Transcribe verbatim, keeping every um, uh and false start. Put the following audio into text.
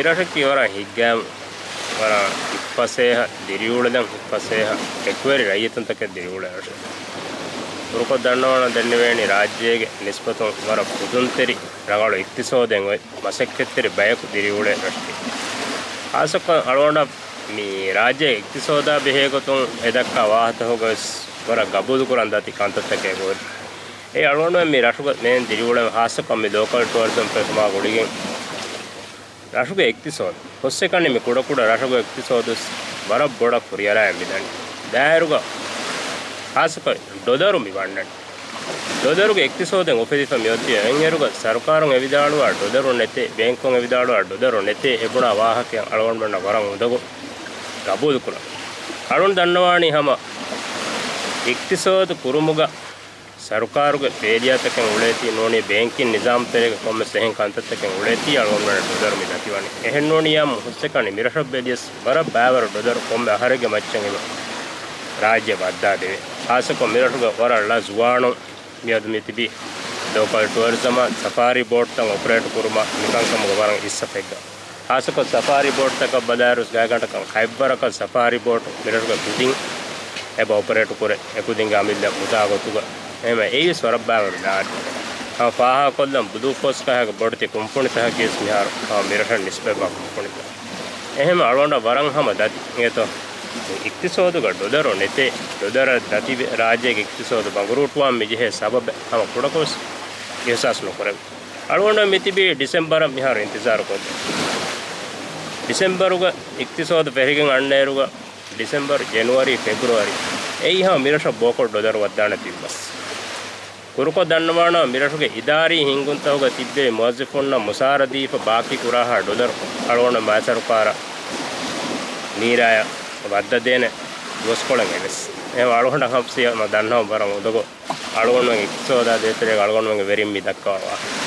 މިރަށަކީ ވަރަށް ހިތްގައިމު، ވަރަށް ހިތްފަސޭހަ ދިރިއުޅެލަން ހިތްފަސޭހަ ޓެކުވެރި ރައްޔިތުންތަކެއް ދިރިއުޅޭ ރަށެއް. ކުރުކޮށް ދަންނަވާނަން ދެންނެވޭނީ ރާއްޖޭގެ ނިސްބަތުން ވަރަށް ފުދުންތެރި ރަނގަޅު އިޤްތިޞާދެއް އޮތް މަސައްކަތްތެރި ބަޔަކު ދިރިއުޅޭ ރަށެއް. ޚާއްޞަކޮށް އަޅުގަނޑަށް މި ރާއްޖޭގެ އިޤްތިޞާދާ ބެހޭގޮތުން އެ ދައްކާ ވާހަކަތަކުގަވެސް ވަރަށް ގަބޫލުކުރަން ދަތި ކަންތައްތަކެއް އެބަހުރި. އެއީ އަޅުގަނޑުމެން މި ރަށުގަ މިއިން ދިރިއުޅެން ޚާއްޞަކޮށް މި ލޯކަލް ޓުއަރިޒަމް ފެށުމާ ގުޅިގެން ރަށުގެ އިޤްތިޞާދު ހުސްއެކަނި މި ކުޑަކުޑަ ރަށުގެ އިޤްތިޞާދު ވެސް ވަރަށް ބޮޑަށް ކުރިއަރާއެއް މިދަނީ. ދާއިރުގަ ޚާއްޞަކޮށް ޑޮލަރު މި ވަންނަނީ. ޑޮލަރުގެ އިޤްތިޞާދެއް އުފެދިފަ މިއޮތީ އެއްއިރުގަ ސަރުކާރުން އެ ވިދާޅުވާ ޑޮލަރު ނެތޭ، ބޭންކުން އެ ވިދާޅުވާ ޑޮލަރު ނެތޭ އެ ބުނާ ވާހަކައަށް އަޅުގަނޑުމެންނަށް ވަރަށް އުނދަގޫ ގަބޫލުކުރަން. އަޅުން ދަންނަވާނީ ހަމަ އިޤްތިޞާދު ކުރުމުގަ ސަރުކާރުގެ ފޭލިއާތަކެއް އުޅޭތީ ނޫނީ ބޭންކިން ނިޒާމް ތެރޭގަ ކޮންމެސް އެހެން ކަންތައްތަކެއް އުޅޭތީ އަޅުގަނޑުމެންނަށް ޑޮލަރު މި ދަތިވަނީ. އެހެންނޫނިއްޔާމު ހުސްއެކަނި މިރަށަށް ބެލިޔަސް ވަރަށް ބައިވަރު ޑޮލަރު ކޮންމެ އަހަރެއްގެ މައްޗަށް އެބަ ރާއްޖެ ވައްދާދެވޭ. ޚާއްޞަކޮށް މިރަށުގަ ވަރަށް ޅަ ޒުވާނުން މިއަދު މިތިބީ ލޯކަލް ޓުއަރިޒަމާ ސަފާރީ ބޯޓްތައް އޮޕަރޭޓް ކުރުމަށް މިކަންކަމުގަ ވަރަށް އިސްސަފެއްގަ. ޚާއްޞަކޮށް ސަފާރީ ބޯޓްތަކަށް ބަލާއިރުސް ގާތްގަނޑަކަށް ހަތްވަރަކަށް ސަފާރީ ބޯޓު މިރަށުގެ ކުދިން އެބަ އޮޕަރޭޓު ކުރޭ. އެ ކުދިންގެ އަމިއްލަ މުދާ ގޮތުގަ އެހެންވެ އެއީވެސް ވަރަށް ބާވަރު ލާރި. ހަމަ ފާހަގަކޮށްލަން ބުލޫ ފޯސް ކަހަލަ ބޮޑެތި ކުންފުނިތަކަކީވެސް މިހާރު ހަމަ މިރަށަށް ނިސްބަތްވާ ކުންފުނިތައް. އެހެން އަޅުގަނޑަށް ވަރަށް ހަމަ ދަތި އިނގޭތޯ. އިޤްތިޞާދުގަ ޑޮލަރު ނެތޭ، ޑޮލަރަށް ދަތިވެ ރާއްޖޭގެ އިޤްތިޞާދު ބަނގުރޫޓުވާން މިޖެހޭ ސަބަބެއް ހަމަ ކުޑަކޮށް އިޙްސާސް ނުކުރެވޭ. އަޅުގަނޑު މިތިބީ ޑިސެމްބަރަށް މިހާރު އިންތިޒާރު ކޮށްދޭ. ޑިސެމްބަރުގަ އިޤްތިޞާދު ފެށިގެން އަންނައިރުގަ ޑިސެމްބަރު، ޖެނުއަރީ، ފެބްރުއަރީ އެއީ ހަމަ މިރަށަށް ބޯކޮށް ޑޮލަރު ވައްދާނެ ތިން މަސް. ކުރުކޮށް ދަންނަވާނަމަ މިރަށުގެ އިދާރީ ހިންގުންތަކުގަ ތިއްބެވި މުވައްޒަފުންނަށް މުސާރަ ދީފަ ބާކީ ކުރާހާ ޑޮލަރު އަޅުގަނޑު މާތް ސަރުކާރަށް ނީރާޔަށް ވައްދަދޭނެ ދުވަސްކޮޅެއް އެވެސް. އެހެން އަޅުގަނޑަށް ހަމަ ދަންނަވަން ވަރަށް އުނދަގޫ. އަޅުގަނޑުމެން އިޤްތިޞާދާ ދޭތެރޭގަ އަޅުގަނޑުމެންގެ ވެރިން މި ދައްކަވާ ވާހަކަ.